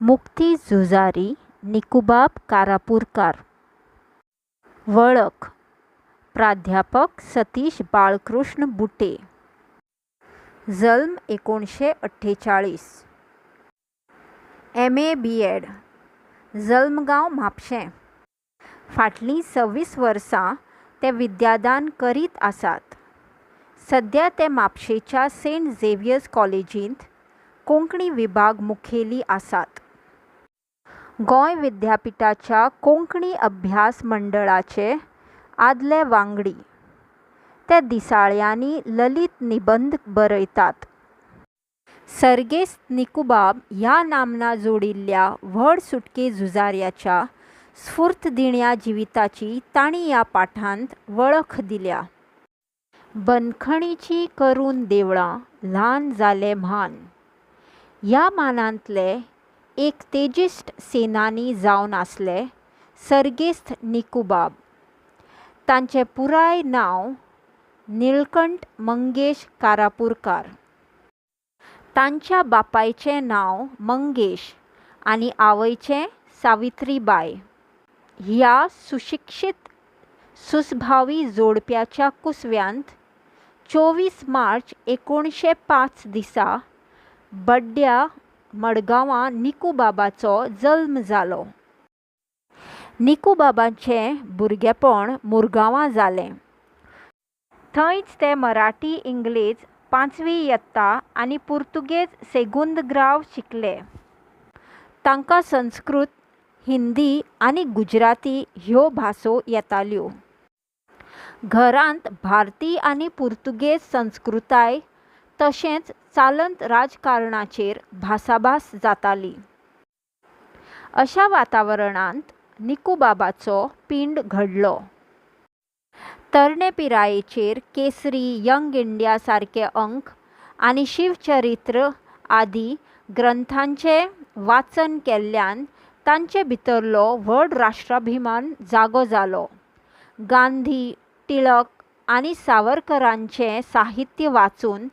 मुक्ती झुजारी निकुबाब कारापुरकार. वळख, प्राध्यापक सतीश बाळकृष्ण बुटे. जल्म 1948. M A. B Ed. जल्मगांव म्हापशें. फाटलीं 26 वर्सां ते विद्यादान करीत आसात. सध्या ते म्हापशेंच्या सेंट झेवियर्स कॉलेजींत कोंकणी विभाग मुखेली आसात. गोंय विद्यापिठाच्या कोंकणी अभ्यास मंडळाचे आदले वांगडी. ते दिसाळ्यांनी ललीत निबंद बरयतात. सर्गेस्त निकुबाब ह्या नामना जोडिल्ल्या व्हड सुटके झुजाऱ्याच्या स्फूर्तदिण्या जिविताची तांणी ह्या पाठांत वळख दिल्या. बंदखणीचीं करून देवळां ल्हान जाले म्हान ह्या म्हानांतले एक तेजिश्ट सेनानी जावन आसले सर्गेस्त निकुबाब. तांचें पुराय नांव निळकंठ मंगेश कारापुरकार. तांच्या बापायचें नांव मंगेश आनी आवयचें सावित्रीबाय. ह्या सुशिक्षीत सुसभावी जोडप्याच्या कुसव्यांत 24 मार्च 1905 दिसा बड्ड्या मडगांवां निकुबाबाचो जल्म जालो. निकुबाबाचें भुरगेपण मुरगांवां जालें. थंयच ते मराठी, इंग्लेज पांचवी यत्ता आनी पुर्तुगेज सेगुंद ग्राव शिकले. तांकां संस्कृत, हिंदी आनी गुजराती ह्यो भासो येताल्यो. घरांत भारतीय आनी पुर्तुगेज संस्कृताय तशेंच चालंत राजकारणाचेर भासाभास जाताली. अशा वातावरणांत निकुबाबाचो पींड घडलो. तरणे पिरायेचेर केसरी, यंग इंडिया सारके अंक आनी शिवचरित्र आदी ग्रंथांचें वाचन केल्ल्यान तांचे भितरलो व्हड राष्ट्राभिमान जागो जालो. गांधी, टिळक आनी सावरकरांचें साहित्य वाचून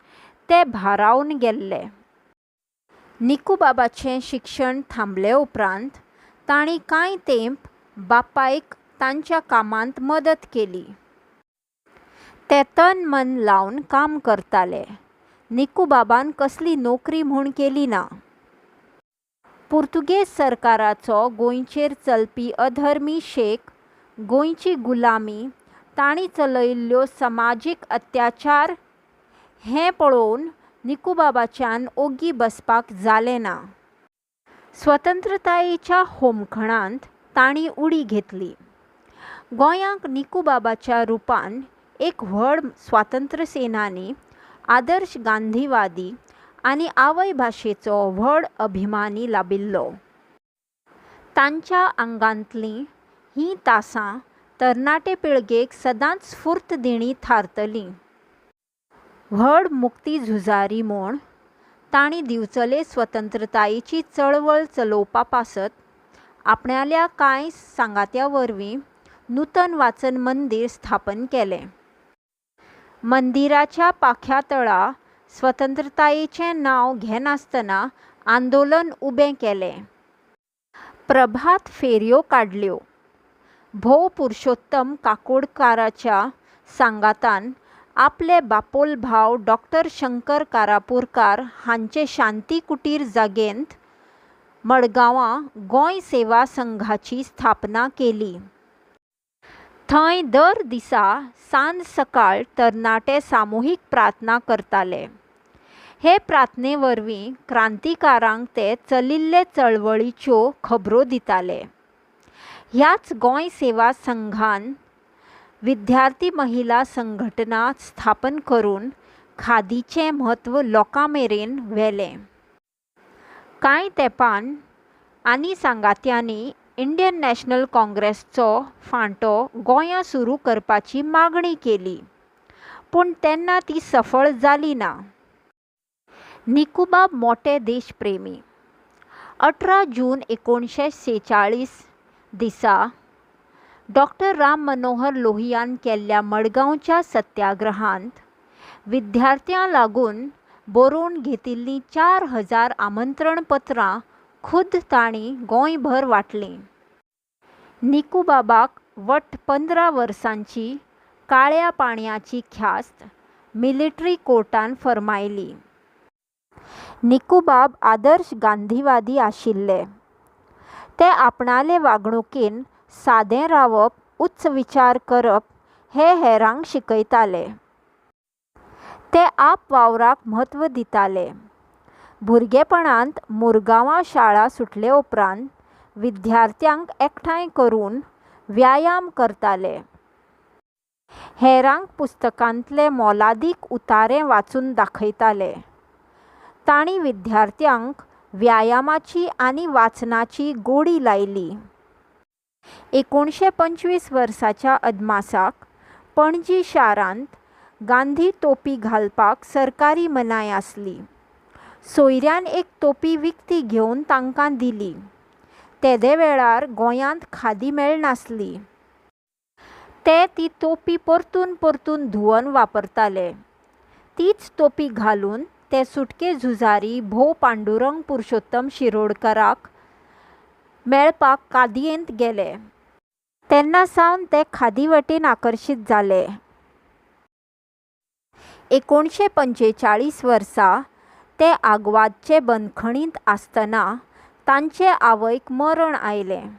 ते भारावन गेल्ले. निकुबाबाचें शिक्षण थांबले उपरांत तांणी कांय तेंप बापायक तांच्या कामांत मदत केली. ते तन मन लावन काम करताले. निकुबाबान कसली नोकरी म्हूण केली ना. पुर्तुगेज सरकाराचो गोंयचेर चलपी अधर्मी शेक, गोंयची गुलामी, तांणी चलयिल्ल्यो समाजीक अत्याचार हें पळोवन निकुबाबाच्यान ओग्गी बसपाक जालें ना. स्वतंत्रतायेच्या होमखणांत तांणी उडी घेतली. गोंयांक निकुबाबाच्या रुपान एक व्हड स्वातंत्र्यसेनानी, आदर्श गांधीवादी आनी आवयभाशेचो व्हड अभिमानी लाबिल्लो. तांच्या आंगांतलीं हीं तासां तरणाटे पिळगेक सदांच स्फूर्तदिणीं थारतलीं. व्हड मुक्तीझुजारी म्हूण तांणी दिवचले स्वतंत्रतायेची चळवळ चलोवपा पासत आपणाल्या कांय सांगात्यां वरवीं नूतन वाचन मंदिर स्थापन केलें. मंदिराच्या पाख्या तळा स्वतंत्रतायेचें नांव घेनासतना आंदोलन उबें केलें. प्रभात फेरयो काडल्यो. भौ. पुरुषोत्तम काकोडकाराच्या सांगातान आपले बापोलभाव डॉक्टर शंकर कारापूरकार हांचे शांती कुटीर जागेंत मडगांवां गोंय सेवा संघाची स्थापना केली. थंय दर दिसा सांज सकाळ तरणाटे सामुहीक प्रार्थना करताले. हे प्रार्थने वरवीं क्रांतीकारांक ते चलिल्ले चळवळीच्यो खबरो दिताले. ह्याच गोंय सेवा संघान विद्यार्थी महिला संघटना स्थापन करून खादीचें म्हत्व लोकां मेरेन व्हेलें. कांय तेंपान आनी सांगात्यांनी इंडियन नॅशनल काँग्रेसचो फांटो गोंयां सुरू करपाची मागणी केली. पूण तेन्ना ती सफळ जाली ना. निकुबाब मोटे देशप्रेमी. 18 जून 1946 दिसा डॉक्टर राम मनोहर लोहियान केल्ल्या मडगांवच्या सत्याग्रहांत विद्यार्थ्यां लागून बरोवन घेतिल्लीं 4000 आमंत्रण पत्रां खुद्द तांणी गोंयभर वांटलीं. निकूबाबाक वट्ट 15 वर्सांची काळ्या पाणयाची ख्यास्त मिलिटरी कोर्टान फर्मायली. निकूबाब आदर्श गांधीवादी आशिल्ले. ते आपणाले वागणुकेन सादें रावप, उच्च विचार करप हें हेरांक शिकयताले. ते आपवावराक म्हत्व दिताले. भुरगेपणांत मुरगांवां शाळा सुटले उपरांत विद्यार्थ्यांक एकठांय करून व्यायाम करताले. हेरांक पुस्तकांतले मोलादीक उतारे वाचून दाखयताले. तांणी विद्यार्थ्यांक व्यायामाची आनी वाचनाची गोडी लायली. 1925 वर्साच्या अदमासाक पणजी शारांत गांधी तोपी घालपाक सरकारी मनाय आसली. सोयऱ्यान एक तोपी विकती घेवन तांकां दिली. तेदेवेळार गोंयांत खादी मेळनासली. ते ती तोपी परतून परतून धुवन वापरताले. तीच तोपी घालून ते सुटके झुजारी भौ. पांडुरंग पुरुषोत्तम शिरोडकाराक मेळपाक कादयेंत गेले. तेन्ना सावन ते खादी वटेन आकर्शीत जाले. 1945 वर्सा ते आग्वादचे बंदखणींत आसतना तांचे आवयक मरण आयलें.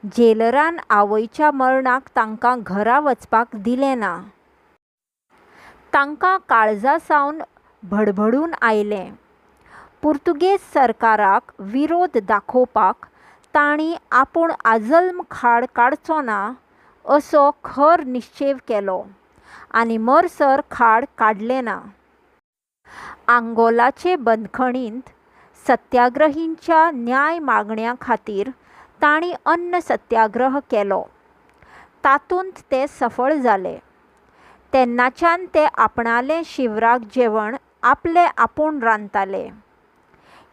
जेलरान आवयच्या मरणाक तांकां घरा वचपाक दिलें ना. तांकां काळजा सावन भडभडून आयलें. पुर्तुगेज सरकाराक विरोध दाखोवपाक तांणी आपूण आजल्म खाड काडचों ना असो खर निश्चेव केलो आनी मरसर खाड काडलें ना. आंगोलाचे बंदखणींत सत्याग्रहींच्या न्याय मागण्यां खातीर तांणी अन्न सत्याग्रह केलो. तातूंत ते सफळ जाले. तेन्नाच्यान ते आपणालें शिवराक जेवण आपले आपूण रांदताले.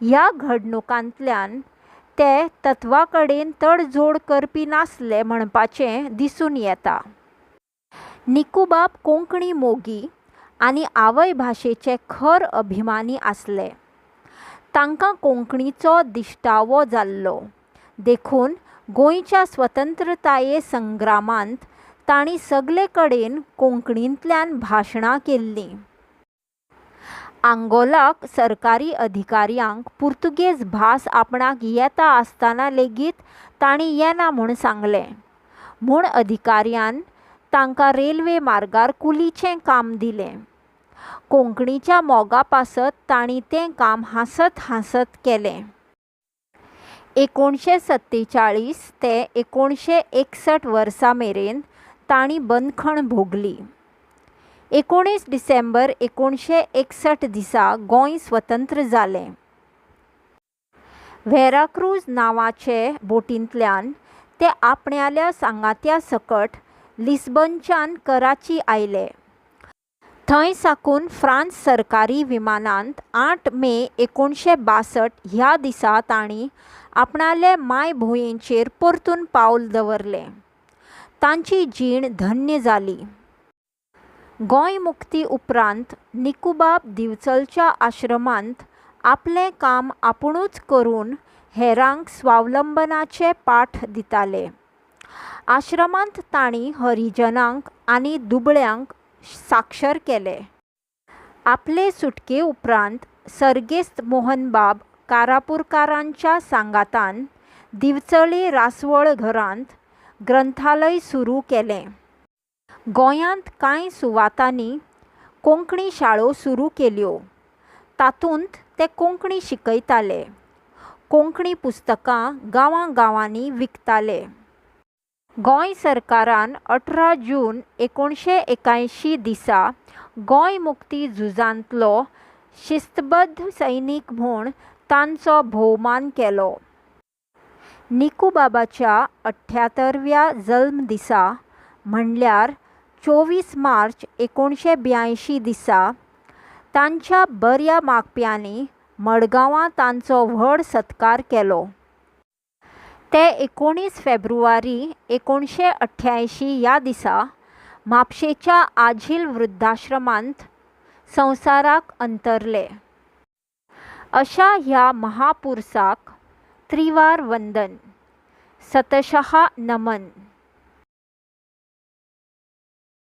ह्या घडणुकांतल्यान ते तत्वां कडेन तडजोड करपी नासले म्हणपाचें दिसून येता. निकूबाब कोंकणी मोगी आनी आवयभाशेचे खर अभिमानी आसले. तांकां कोंकणीचो दिश्टावो जाल्लो देखून गोंयच्या स्वतंत्रताये संग्रामांत तांणी सगले कडेन कोंकणींतल्यान भाशणां केल्लीं. आंगोलाक सरकारी अधिकाऱ्यांक पुर्तुगेज भास आपणाक येता आसतना लेगीत तांणी येना म्हूण सांगलें. म्हूण अधिकाऱ्यान तांकां रेल्वे मार्गार कुलीचें काम दिलें. कोंकणीच्या मोगा पासत तांणी तें काम हांसत हांसत केलें. 1947 ते 1961 वर्सा मेरेन तांणी बंदखण भोगली. 19 डिसेंबर 1961 दिसा गोंय स्वतंत्र जालें. व्हेराक्रूज नांवाचे बोटींतल्यान ते आपण्याल्या सांगात्या सकट लिस्बनच्यान कराची आयले. थंय साकून फ्रांस सरकारी विमानांत 8 मे 1962 ह्या दिसा तांणी आपणाले मायभुंयेचेर परतून पावल दवरलें. तांची जीण धन्य जाली. गोंय मुक्ती उपरांत निकूबाब दिवचलच्या आश्रमांत आपलें काम आपुणूच करून हेरांक स्वावलंबनाचे पाठ दिताले. आश्रमांत तांणी हरिजनांक आनी दुबळ्यांक साक्षर केले. आपले सुटके उपरांत सर्गेस्त मोहनबाब कारापूरकारांच्या सांगातान दिवचले रासवळ घरांत ग्रंथालय सुरू केलें. गोंयांत कांय सुवातांनी कोंकणी शाळो सुरू केल्यो. तातूंत ते कोंकणी शिकयताले. कोंकणी पुस्तकां गांवां-गांवांनी विकताले. गोंय सरकारान 18 जून 1981 दिसा गोंय मुक्ती झुजांतलो शिस्तबद्ध सैनीक म्हूण तांचो भोवमान केलो. निकूबाबाच्या अठ्ठ्यातरव्या जल्मदिसा म्हणल्यार 24 मार्च 1982 दिसा तांच्या बऱ्या मागप्यांनी मडगांवां तांचो व्हड सत्कार केलो. ते 19 फेब्रुवारी 1988 ह्या दिसा म्हापशेंच्या आझिल वृद्धाश्रमांत संवसाराक अंतरले. अशा ह्या महापुरसाक त्रिवार वंदन, सतशहा नमन.